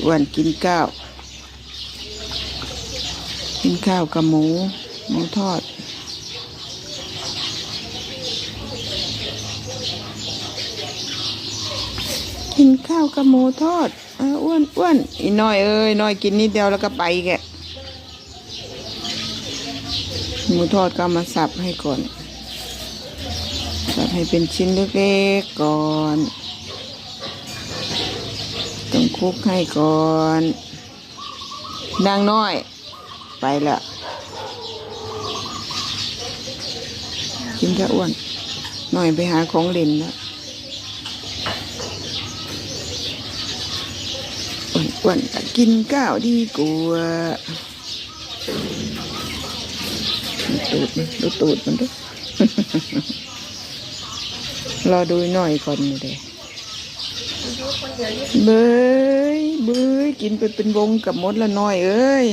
ອ້ວນໆ ກິນຂ້າວ ກິນຂ້າວກັບໝູ ໝູທອດ ກິນຂ້າວກັບໝູທອດ. ອ້າ ອ້ວນໆ ອີນ້ອຍເອີຍ ນ້ອຍກິນນິດດຽວແລ້ວກໍໄປແກະ. ໝູທອດກໍເອົາມາສັບໃຫ້ກ່ອນ ສັບໃຫ້ເປັນຊິ້ນເລັກໆກ່ອນ ຕ້ອງຄຸກໃຫ້ກ່ອນ. ນາງນ້ອຍໄປລະ ກິນກະອ້ວນ ນ້ອຍໄປຫາຂອງຫຼິ້ນລະ. ອ້ວນໆ ກະກິນກາວດີກວ່າ. ດູຕູດມັນ ດູຕູດມັນດູ ລໍດູອີນ້ອຍກ່ອນນີ້ເດ້. ເບີຍ ເບີຍ ກິນໄປເປັນວົງກັບໝົດລະນ້ອຍເອີຍ.